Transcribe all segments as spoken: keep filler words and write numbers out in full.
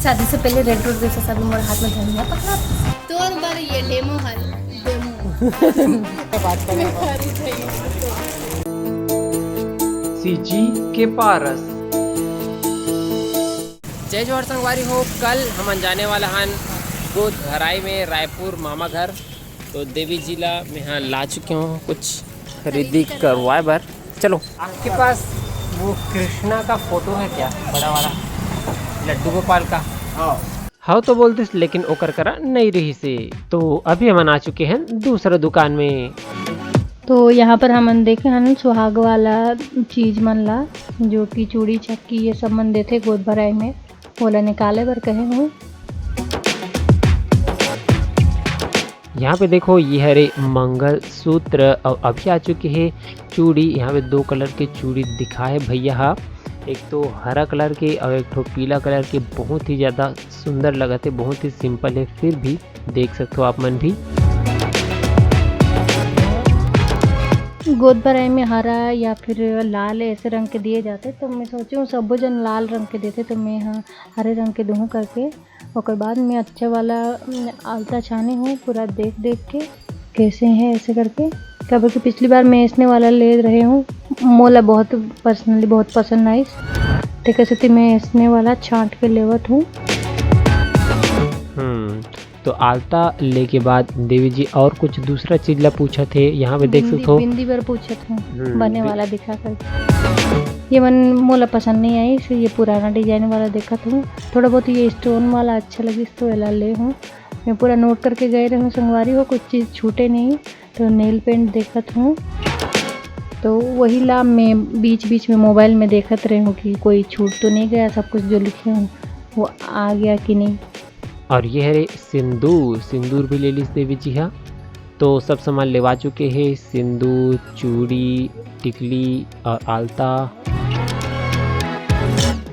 शादी से पहले रेड रोज जैसा सभी मोर हाथ में धनिया पकड़ा। तोर बर ये डेमो हल, डेमो। बात करें। सीजी के पारस। जय जोहार संगवारी हो, कल हमन जाने वाला हन गोद भराई में रायपुर मामा घर। तो देवी जी ला मैं यहाँ ला चुके हूँ कुछ खरीदी करवाए बर। चलो। आपके पास वो कृष्णा का फोटो है क्या, बड़ा वाला लड्डू गोपाल का? हाँ। हव तो बोलतिस, लेकिन ओकर करा नइ रहिस हे। तो अभी हमन आ चुके हैं दूसरा दुकान में। तो यहाँ पर हमन देखे हन सुहाग वाला चीज मन ला, जो कि चूड़ी चक्की ये सब मन देथे गोद भराई में, ओला निकाले बर कहे हूँ। यहाँ पे देखो, ये हरे मंगल सूत्र और अभी आ चुके हैं चूड़ी। यहाँ पे दो कलर के चूड़ी दिखा है भैया हा, एक तो हरा कलर के और एक ठो पीला कलर के। बहुत ही ज़्यादा सुंदर लगत है, बहुत ही सिंपल है, फिर भी देख सकते हो आप मन भी। गोद भराई में हरा या फिर लाल ऐसे रंग के दिए जाते, तो मैं सोची हूँ सबो जन लाल रंग के देते, तो मैं यहाँ हरे रंग के दूहूँ करके। ओकर बाद मैं अच्छा वाला, उम, आलता छाने हूँ पूरा देख देख के कैसे है ऐसे करके। काबर कि पिछली बार मैं ऐसने वाला ले रहे हूँ, मोला बहुत personally बहुत पसंद आइस, तेकर सेती मैं ऐसने वाला छांट के लेवत हूँ। हम्म, तो आलता लेके बाद देवी जी और कुछ दूसरा चीज ला पूछत हे। यहाँ पे देख बिंदी, सकथो। बिंदी बर पूछत हूँ, हम्म, बने बि- वाला दिखा कर। ये मन मोला पसंद नहीं आई, इसलिए ये पुराना design वाला देखत हूँ। थोड़ा बहुत ये stone वाला अच्छा लगिस तो एला ले हूँ। मैं पूरा note करके गए रहूँ संगवारी हो, कुछ चीज़ छूटे नहीं। तो nail paint देखत हूँ, तो वही ला मैं बीच बीच में mobile में देखत रहे हूँ कि कोई छूट तो नहीं गया, सब कुछ जो लिखे हूँ वो आ गया कि नहीं। और ये हरे सिंदूर, सिंदूर भी ले लिस देवी जी हा। तो सब सामान लेवा चुके हैं, सिंदूर, चूड़ी, टिकली और आलता।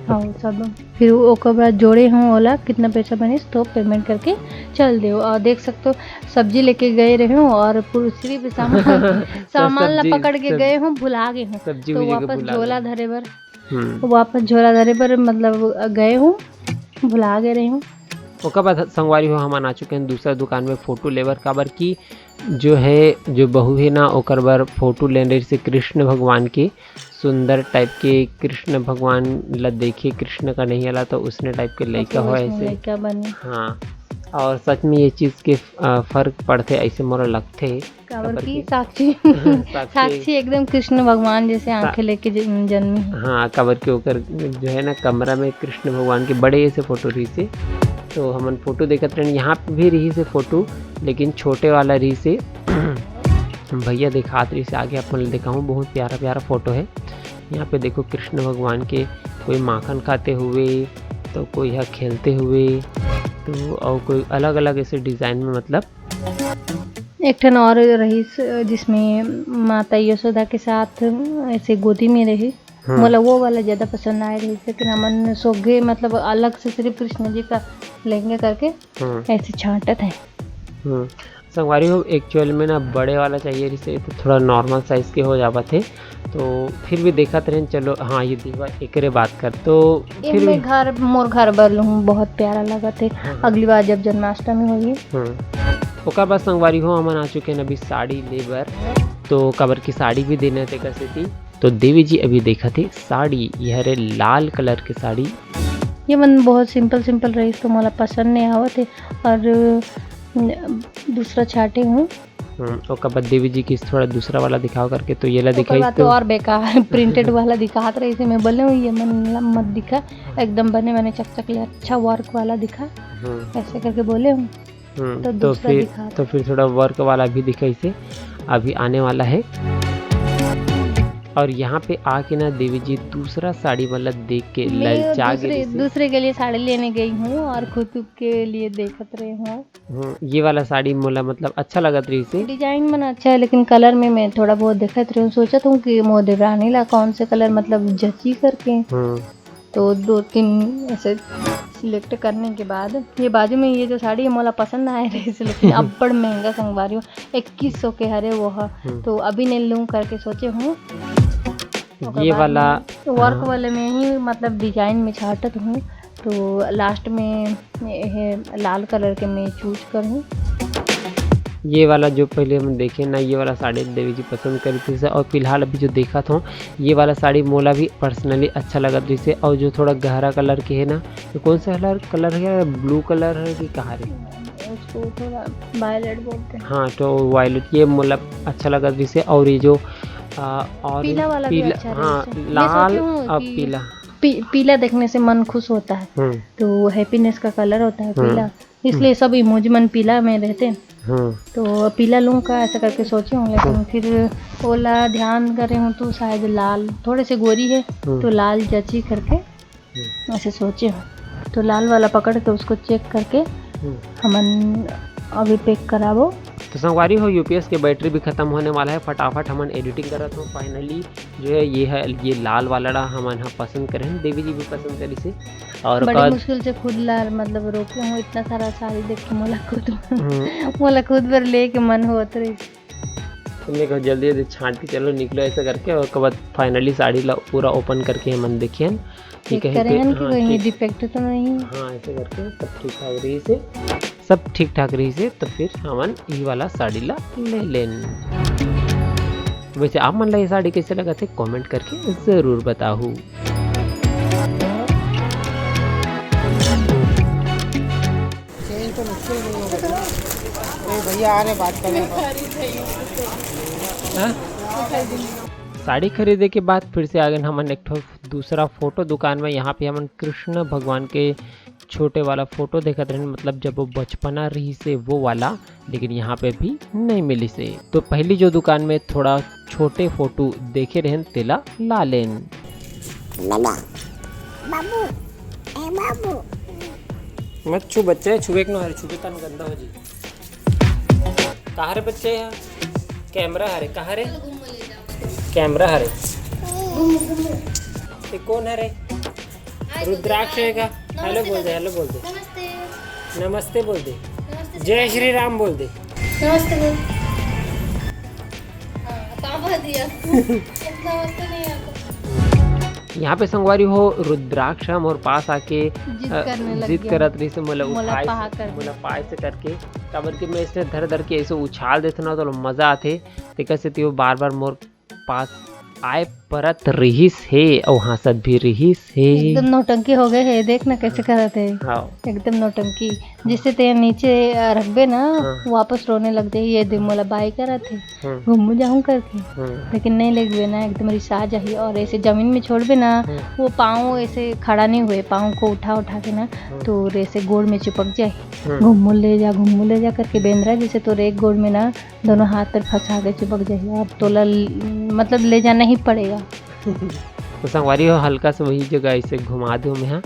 हाँ, सब। फिर ओकर बाद जोड़े हूँ ओला कितना पैसा बनिस तो payment करके चल देव। और देख सकते हो सब्जी लेके गए रहे हूँ और पूरा सिर्फ सामान, सामान ला सब्जी, पकड़ के सब गए हूँ, भुला गए हूँ। सब्जी तो उब्जी के वापस भुला झोला गए। धरे बर, हम्म। वापस झोला धरे बर मतलब गए हूँ, भुला गए रहे हूँ। ओकर बाद संगवारी हो हमन आ चुके हैं दूसरा दुकान में फोटो लेबर, काबर कि जो है, जो बहू है ना, ओकर बर फोटो लेने रहिस हे कृष्ण भगवान के, सुंदर type के कृष्ण भगवान ला देखे, कृष्ण का नहीं आला तो उसने type के लइका अच्छा, हो वैसने ऐसे। लइका बने। हाँ, और सच में ये चीज़ के, अ, फर्क पड़थे ऐसे मोला लगथे। काबर काबर कि कि साक्षी, साक्षी साक्षी एकदम कृष्ण भगवान जैसे सा- आंखें लेके ज-, जन्मी है। हाँ, काबर कि ओकर जो है ना कमरा में कृष्ण भगवान के बड़े से फोटो रहिस हे। तो हमन फोटो देखत रहन, यहाँ पे भी रहिस हे फोटो, लेकिन छोटे वाला रहिस हे। भैया दिखात रहिस हे, आगे आप मन ल दिखाऊँ, बहुत प्यारा प्यारा फोटो है। यहाँ पे देखो कृष्ण भगवान के कोई माखन खाते हुए, तो कोई ह खेलते हुए, तो और कोई अलग-अलग ऐसे design में, मतलब। एक ठन और रहिस, जिसमें माता यशोदा के साथ ऐसे गोदी में रहिस। हम्म। मोला वो वाला ज्यादा पसंद आए रहिस, लेकिन हमन सोगे, मतलब, अलग से सिर्फ कृष्ण जी का लेंगे करके हम्म। ऐसे छांटत है। हम्म। संगवारी हो, actual में ना बड़े वाला चाहिए रहिस हे, तो थोड़ा normal size के हो जावत हे। तो फिर भी देखत रहेन, चलो, हाँ, ये दीवा एकरे बात कर। तो फिर एमे भी घर, मोर घर बर लूहूँ, बहुत प्यारा लगत हे। हाँ। अगली बार जब जन्माष्टमी होही। हम्म। ओकर बाद संगवारी हो, हमन आ चुके हैं अभी साड़ी ले बर। तो काबर की साड़ी भी देना हे तेकर सेती। तो देवी जी अभी देखत हे साड़ी, ये हरे लाल colour के साड़ी। ये मन बहुत simple simple रहिस, तो मोला पसंद नहीं आवत हे। और, न, दूसरा छाटे हूँ। हम्म, ओकर बाद देवी जी की थोड़ा दूसरा वाला दिखाओ करके, तो ये ला ओकर दिखाइस बाद तो तो। और बेकार, printed वाला दिखात रहिस हे, मैं बोले हूँ, "ये मन ला मत दिखा, एकदम बने बने चकचक ले, अच्छा work वाला दिखा।" हम्म। ऐसे करके बोले हूँ। हम्म, तो तो दूसरा फिर, दिखात तो फिर थोड़ा work वाला भी दिखाइस हे, अभी आने वाला है। और यहाँ पे आके ना देवी जी दूसरा साड़ी वाला देख के मैं ललचा दूसरे, गई। दूसरे के लिए साड़ी लेने गई हूँ और खुद के लिए देखत रहे हूँ। हम्म, ये वाला साड़ी मोला, मतलब, अच्छा लगत रहिस हे। Design मन अच्छा है, लेकिन colour में मैं थोड़ा बहुत देखत रही हूँ। सोचत हूँ कि मोर देवरानी ला कौन से colour, मतलब, जची करके। हम्म। तो दो तीन ऐसे select करने के बाद ये बाजू में ये जो साड़ी है, मोला पसंद आए रहिस हे, लेकिन अब्बड़ महंगा संगवारी हो, इक्कीस सौ के हरे वो ह। हम्म। तो अभी नहीं लूँ करके सोचे हूँ। ओकर ये बाद वाला, में work हाँ। वाले में ही, मतलब, design में छाटत हूँ। तो लास्ट में ये लाल कलर के मैं चूज करूँ। ये वाला जो पहले हम देखे ना, ये वाला साड़ी देवी जी पसंद करी थी से, और फिलहाल अभी जो देखा था, ये वाला साड़ी मोला भी पर्सनली अच्छा लगत रही से। और जो थोड़ा गहरा कलर के है ना, तो कौन सा कलर कलर है, ब्लू कलर है कि कहाँ रे? उसको थोड़ा वायलेट बोलते हैं। हाँ, तो वायलेट ये मोला अच्छा लगत रही से। और ये जो आ, और पीला वाला भी पीला, अच्छा रही हाँ, से। मैं लाल सोची हूँ और कि पीला। पी, पीला देखने से मन खुश होता है। हम्म। तो हैप्पीनेस का कलर होता है हम्म। पीला, इसलिए सब इमोजी मन पीला में रहते हैं। हम्म। तो पीला लूँ का ऐसा करके सोची हूँ, लेकिन हम्म। फिर ओला ध्यान करे हूँ तो शायद लाल, थोड़े से गोरी है हम्म। तो लाल जची करके हम्म। ऐसे सोचे हूँ। तो लाल वाला पकड़ के उसको चेक करके हम्म। हमन अभी पैक कराबो। तो संगवारी हो, यूपीएस के बैटरी भी खत्म होने वाला है। फटाफट हमन एडिटिंग करत हो। फाइनली जो है ये है, ये लाल वाला ला हमन ह पसंद करे हन, देवी जी भी पसंद करी से। और बड़ी का मुश्किल से खुद ला मतलब रोके हूँ, इतना सारा साड़ी देख के मोला खुद हम्म। मोला खुद बर लेके मन होत रही। तुमने कहा जल्दी जल्दी छांट के चलो निकलो ऐसा करके, और ओकर बाद फाइनली साड़ी ला पूरा ओपन करके हमन देखिए हन कि चेक कहीं करे पे हन कि हाँ, कहीं ठीक डिफेक्ट तो नहीं है। हाँ, ऐसे करके सब ठीक ठाक रही से, सब ठीक ठाक रही से, तो फिर हमन ई वाला साड़ी ला ले लेन। वैसे आप मन ला ये साड़ी कैसे लगत है, कमेंट करके जरूर बताहू। चेंज तो मुश्किल नहीं होगा। अरे भैया आ रहे, बात कर रहे हैं। हाँ? साड़ी खरीदे के बाद फिर से आ गए हमन एक ठो दूसरा फोटो दुकान में। यहाँ पे हमन कृष्ण भगवान के छोटे वाला फोटो देखत रहन, मतलब जब वो बचपना रही से वो वाला, लेकिन यहाँ पे भी नहीं मिली से। तो पहली जो दुकान में थोड़ा छोटे फोटो देखे रहन, तेला ला लेन। मम्मा, बाबू, ए बाबू। मत छू बच्चे, छुए के नो हरे, छुबे तन गंदा हो जी। कहाँ रे बच्चे यहाँ? कैमरा हरे, कहाँ रे? कैमरा हरे। ये कौन हरे? रुद्राक्ष है का? हेलो बोल दे, हेलो बोल दे। नमस्ते। नमस्ते बोल दे। नमस्ते। जय श्री राम बोल दे। नमस्ते बोल। हाँ, पापा दिया। इतना मस्त नहीं आता। यहाँ पे संगवारी हो, रुद्राक्ष मोर पास आके, जिद अ, करने लग जिद गया। करत रही से मोला मोला उठाए पहा से, कर मोला दे। पाए से करके, काबर कि मैं इसने धर धर के ऐसे उछाल देथे ना, तो मजा आथे। तेकर सेती वो बार बार मोर पास आए परत रिहिस हे, अउ हाँसत भी रिहिस हे। एकदम नौटंकी हो गए हे, देख ना कैसे करत हे। हाँ। एकदम नौटंकी। जैसे ते नीचे, अ, रखबे ना, हाँ। वापस रोने लग जाही, ये दे मोला बाय करत हे, हम्म। घूमू जाहूँ करके। हम्म। लेकिन नहीं लेगबे ना, एकदम रिसा जाही। और ऐसे जमीन में छोड़बे ना, हम्म। वो पाँव ऐसे खड़ा नहीं हुए, पाँव को उठा उठा के ना, हम्म। तो ऐसे गोड़ में चिपक जाही। हम्म। घुम्मू ले जा, घुम्मू ले जा करके बेंदरा जैसे तोर एक गोड़ में ना दोनों हाथ पर फंसा के चिपक जाही। अब तोला ल-, मतलब ले जाना ही पड़ेगा। तो संगवारी हो, हल्का से वही जगह ऐसे घुमा दो मैं, हाँ,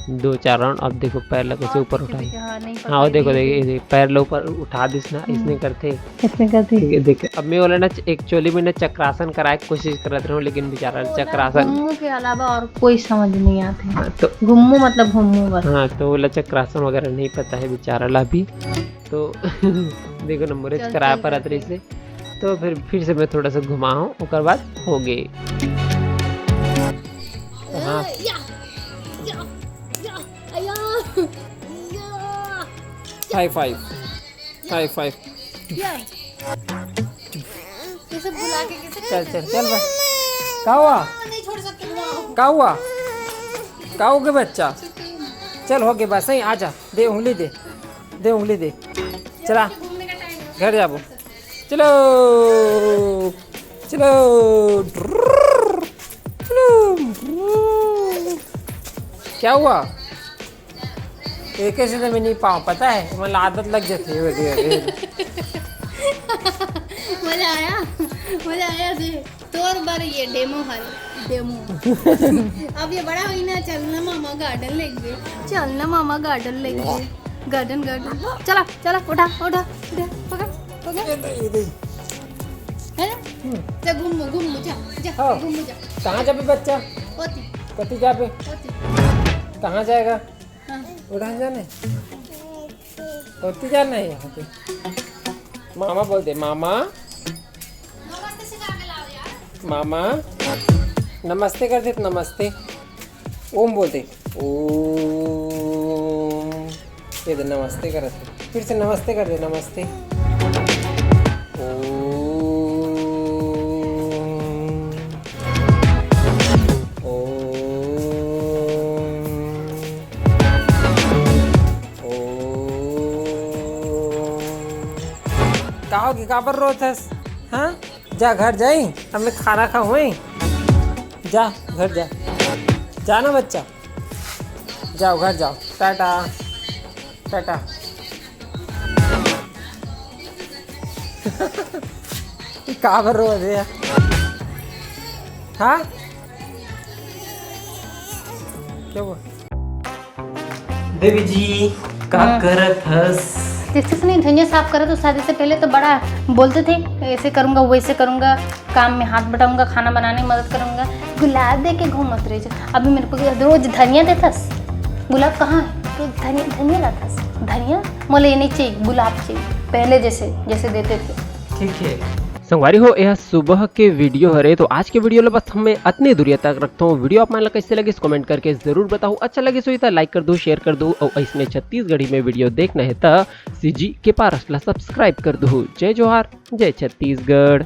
दो चार राउंड। अब देखो पैर ला कैसे और ऊपर पीछे उठाई। पीछे, हाँ, नहीं हाँ, वो पकड़ देखो, रही देखो, है। ये देखो, पैर ला ऊपर उठा दिस ना, हम्म। इसने करथे। इसने करथे। ठीक है, देख, अब मैं बोला ना, च-, actually में ना चक्रासन कराए के कोशिश करत रहूँ, लेकिन बेचारा वो ना चक्रासन घुम्मू के अलावा और कोई समझ नहीं आते। हाँ, तो घुम्मू मतलब घुम्मू बस। हाँ, तो बोला चक्रासन वगैरह नहीं पता है बेचारा ला भी। तो देखो ना, मोरेच चल, कराए चल परत करके। रही से। तो फिर, फिर से मैं थोड़ा सा घुमा हूँ, ओकर बाद हो गए। हाँ। या, या, या, या, या। High five, high five. या। कैसे बुला के कैसे चल, चल, चल भाई। का हुआ? नहीं छोड़ सकते, घुमाओ। का हुआ? का हो गया बच्चा? चल, हो गया बस, यहीं आ जा। दे उंगली दे, दे उंगली दे। चला, घूमने का टाइम है। घर जाबो। चलो, चलो, चलो। क्या हुआ? एक ऐसे तो मैं नहीं पाऊँ, पता है, मतलब आदत लग जाती है। मजा आया, मजा आया जी। तोर बर ये डेमो हरे, डेमो। अब ये बड़ा होई ना, चल ना मामा गार्डन लेके गए, चल ना मामा गार्डन लेके गए, गार्डन, गार्डन। चला, चला, उठा, उठा, उठा, पकड़, पकड़। ये दे, ये दे। है ना? हम्म। जा घूम, घूम, जा, जा, हाँ। घूम, जा। कहाँ जाबे बच्चा? ओती। कति जाबे? ओती। कहाँ जाएगा? हाँ। उठा जाने? ओती जाना है यहाँ पे। मामा बोल दे, मामा। नमस्ते सिखा के लाओ यार। मामा। नमस्ते कर दे, नमस्ते। ओम बोल दे। ओम। ये दे, नमस्ते करत हे। फिर से नमस्ते कर दे, नमस्ते। ओम, ओम, ओम। का होगे, काबर रोथस? हाँ, जा घर जाई, अब मैं खाना खाऊं। जा घर जा, जा ना बच्चा, जाओ घर जाओ, टाटा, टाटा। काबर रोथे यार? हाँ, क्या हुआ? बेबी जी, का हाँ। करत हस? देखथस नहीं, धनिया साफ करत हस। शादी से पहले तो बड़ा बोलते थे, ऐसे करूँगा, वैसे करूँगा, काम में हाथ बटाऊँगा, खाना बनाने में मदद करूँगा, गुलाब दे के घूमत रहे। अभी मेरे को रोज धनिया देथस। गुलाब कहाँ है? तो धनिया, धनिया लाथस। धनिया? मोला ये नहीं चाहिए, गुलाब चाहिए, पहले जैसे, जैसे देते थे। ठीक है। संगवारी हो, यह सुबह के वीडियो हरे, तो आज के वीडियो ला बस हमें अतने दूरिया तक रखथों। वीडियो आप मन ला कैसे लगिस, कमेंट करके जरूर बताओ। अच्छा लगिस होही त लाइक कर दो, शेयर कर दो, और ऐसने छत्तीसगढ़ी में वीडियो देखना है त सीजी के पारस ला सब्सक्राइब कर दो। जय जोहार, जय छत्तीसगढ़।